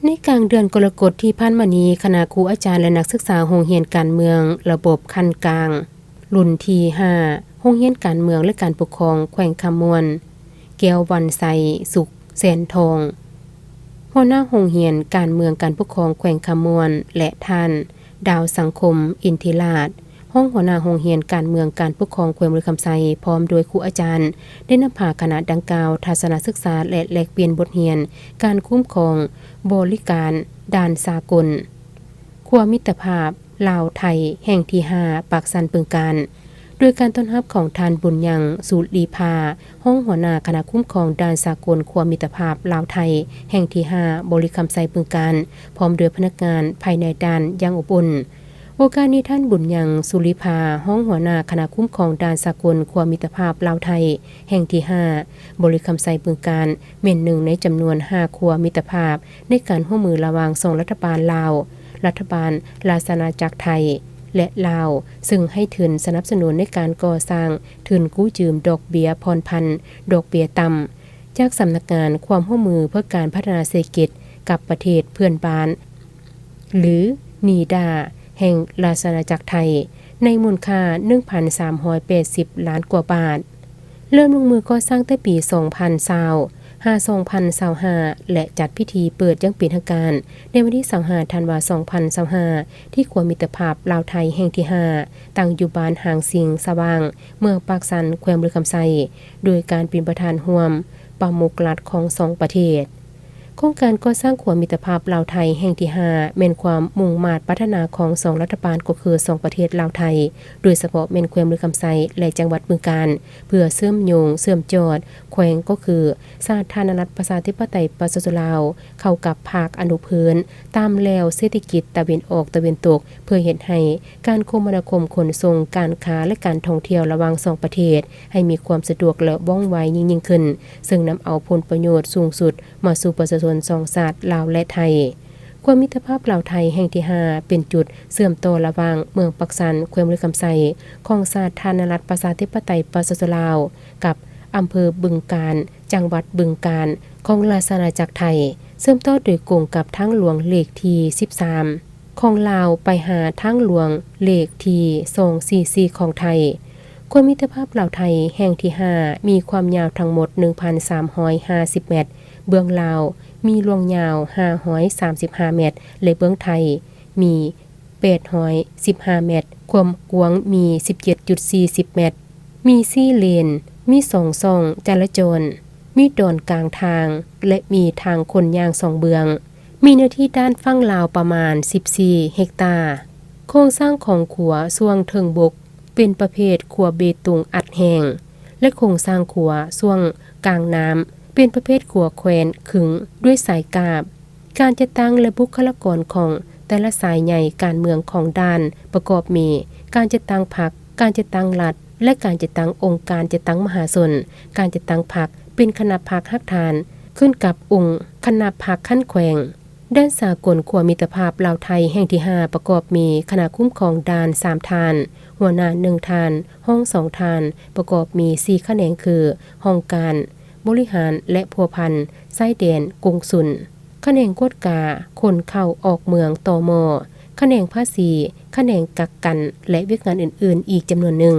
ໃນກາງເດືອນກໍລະກົດທີ່ຜ່ານມານີ້, ຄະນະຄູອາຈານ ແລະ ນັກສຶກສາໂຮງຮຽນການເມືອງລະບົບຂັ້ນກາງ ລຸ້ນທີຫ້າ ໂຮງຮຽນການເມືອງ ແລະ ການປົກຄອງແຂວງຄຳມ່ວນ, ແກ້ວວັນໄຊ ສຸກແສນທອງ ຫົວໜ້າໂຮງຮຽນການເມືອງການປົກຄອງແຂວງຄຳມ່ວນ ແລະ ທ່ານ ດາວສັງຄົມ ອິນທິລາດ ຮອງຫົວໜ້າໂຮງຮຽນການເມືອງການປົກຄອງແຂວງບໍລິຄຳໄຊ ພ້ອມດ້ວຍຄູອາຈານ ໄດ້ນຳພາຄະນະດັ່ງກ່າວທັດສະນະສຶກສາ ແລະ ແລກປ່ຽນບົດຮຽນການຄຸ້ມຄອງບໍລິການດ່ານສາກົນ ຂົວມິດຕະພາບລາວໄທແຫ່ງທີຫ້າ ປາກຊັນ ບຶງການ ໂດຍການຕ້ອນຮັບຂອງທ່ານ ບຸນຍັງ ສຸລີພາ ຮອງຫົວໜ້າຄະນະຄຸ້ມຄອງດ່ານສາກົນຂົວມິດຕະພາບລາວໄທແຫ່ງທີຫ້າ ບໍລິຄຳໄຊ ບຶງການ ພ້ອມດ້ວຍພະນັກງານພາຍໃນດ່ານຢ່າງອົບອຸ່ນ. ໂອກາດນີ້, ທ່ານ ບຸນຍັງ ສຸລິພາ ຮອງຫົວໜ້າຄະນະຄຸ້ມຄອງດ່ານສາກົນຂົວມິດຕະພາບລາວໄທແຫ່ງທີຫ້າ ບໍລິຄຳໄຊ ບຶງການ ແມ່ນໜຶ່ງໃນຈຳນວນຫ້າຂົວມິດຕະພາບໃນການຮ່ວມມືລະຫວ່າງສອງລັດຖະບານລາວ, ລັດຖະບານລາຊະອານາຈັກໄທ ແລະ ລາວ, ເຊິ່ງໃຫ້ທຶນສະໜັບສະໜູນໃນການກໍ່ສ້າງ, ທຶນກູ້ຢືມ, ດອກເບ້ຍຜ່ອນຜັນ, ດອກເບ້ຍຕ່ຳ ຈາກສຳນັກງານຄວາມຮ່ວມມືເພື່ອການພັດທະນາເສດຖະກິດກັບປະເທດເພື່ອນບ້ານ ຫຼື ນີດາ ແຫ່ງລາຊະອານາຈັກໄທ ໃນມູນຄ່າໜຶ່ງພັນສາມຮ້ອຍແປດສິບລ້ານກວ່າບາດ. ເລີ່ມລົງມືກໍ່ສ້າງແຕ່ປີສອງພັນຊາວ ຫາ ສອງພັນຊາວຫ້າ ແລະ ຈັດພິທີເປີດຢ່າງເປັນທາງການໃນວັນທີຊາວຫ້າ ທັນວາ ສອງພັນຊາວຫ້າ ທີ່ຂົວມິດຕະພາບລາວໄທແຫ່ງທີຫ້າ ຕັ້ງຢູ່ບ້ານຫາງສິງສະຫວ່າງ, ເມືອງປາກຊັນ, ແຂວງບໍລິຄຳໄຊ, ໂດຍການເປັນປະທານຮ່ວມປະມຸກລັດຂອງສອງປະເທດ. ໂຄງການກໍ່ສ້າງຂົວມິດຕະພາບລາວໄທແຫ່ງທີຫ້າ ແມ່ນຄວາມມຸ່ງມາດປາດຖະໜາຂອງສອງລັດຖະບານ ກໍຄືສອງປະເທດລາວໄທ, ໂດຍສະເພາະແມ່ນແຂວງບໍລິຄຳໄຊ ແລະ ຈັງຫວັດບຶງການ, ເພື່ອເຊື່ອມໂຍງເຊື່ອມຈອດແຂວງ ກໍຄືສາທາລະນະລັດປະຊາທິປະໄຕປະຊາຊົນລາວ ເຂົ້າກັບພາກອະນຸພື້ນ ຕາມແລວເສດຖະກິດຕາເວັນອອກຕາເວັນຕົກ, ເພື່ອເຮັດໃຫ້ການຄົມມະນາຄົມຂົນສົ່ງ, ການຄ້າ ແລະ ການທ່ອງທ່ຽວລະຫວ່າງສອງປະເທດ ໃຫ້ມີຄວາມສະດວກ ແລະ ວ່ອງໄວຍິ່ງໆຂຶ້ນ, ເຊິ່ງນຳເອົາຜົນປະໂຫຍດສູງສຸດມາສູ່ປະຊາຊົນສອງຊາດ ລາວ ແລະ ໄທ. ຂົວມິດຕະພາບລາວໄທແຫ່ງທີຫ້າ ເປັນຈຸດເຊື່ອມຕໍ່ລະຫວ່າງເມືອງປາກຊັນ, ແຂວງບໍລິຄຳໄຊ ຂອງສາທາລະນະລັດປະຊາທິປະໄຕປະຊາຊົນລາວ ກັບອຳເພີບຶງການ, ຈັງຫວັດບຶງການ ຂອງລາຊະອານາຈັກໄທ, ເຊື່ອມຕໍ່ໂດຍກົງກັບທາງຫຼວງເລກທີສິບສາມ ຂອງລາວ ໄປຫາທາງຫຼວງເລກທີສອງສີ່ສີ່ ຂອງໄທ. ຂົວມິດຕະພາບລາວໄທແຫ່ງທີຫ້າ ມີຄວາມຍາວທັງໝົດໜຶ່ງພັນສາມຮ້ອຍຫ້າສິບແມັດ, ເບື້ອງລາວມີລວງຍາວຫ້າຮ້ອຍສາມສິບຫ້າແມັດ ແລະ ເບື້ອງໄທມີແປດຮ້ອຍສິບຫ້າແມັດ, ຄວາມກວ້າງມີສິບເຈັດຈຸດສີ່ສິບແມັດ, ມີສີ່ເລນ, ມີສອງຊ່ອງຈະລາຈອນ, ມີດອນກາງທາງ ແລະ ມີທາງຄົນຍ່າງສອງເບື້ອງ, ມີເນື້ອທີ່ດ້ານຝັ່ງລາວປະມານສິບສີ່ເຮັກຕາ. ໂຄງສ້າງຂອງຂົວຊ່ວງເທິງບົກ ເປັນປະເພດຂົວເບຕຸງອັດແຮງ ແລະ ໂຄງສ້າງຂົວຊ່ວງກາງນ້ຳ ເປັນປະເພດຂົວແຂວນຂຶງດ້ວຍສາຍກາບ. ການຈັດຕັ້ງ ແລະ ບຸກຄະລາກອນຂອງແຕ່ລະສາຍໃຫຍ່ການເມືອງຂອງດ່ານ ປະກອບມີ ການຈັດຕັ້ງພັກ, ການຈັດຕັ້ງລັດ ແລະ ການຈັດຕັ້ງອົງການຈັດຕັ້ງມະຫາຊົນ. ການຈັດຕັ້ງພັກເປັນຄະນະພັກຮາກຖານ ຂຶ້ນກັບອົງຄະນະພັກຂັ້ນແຂວງ. ດ່ານສາກົນຂົວມິດຕະພາບລາວໄທແຫ່ງທີຫ້າ ປະກອບມີຄະນະຄຸ້ມຄອງດ່ານສາມທ່ານ, ຫົວໜ້າໜຶ່ງທ່ານ, ຮອງສອງທ່ານ, ປະກອບມີສີ່ຂະແໜງຄື ຫ້ອງການ, ບໍລິຫານ ແລະ ພົວພັນຊາຍແດນ, ກົງສຸນ, ຂະແໜງກວດກາຄົນເຂົ້າອອກເມືອງ, ຕມ, ຂະແໜງພາສີ, ຂະແໜງກັກກັນ ແລະ ວຽກງານອື່ນໆອີກຈຳນວນໜຶ່ງ.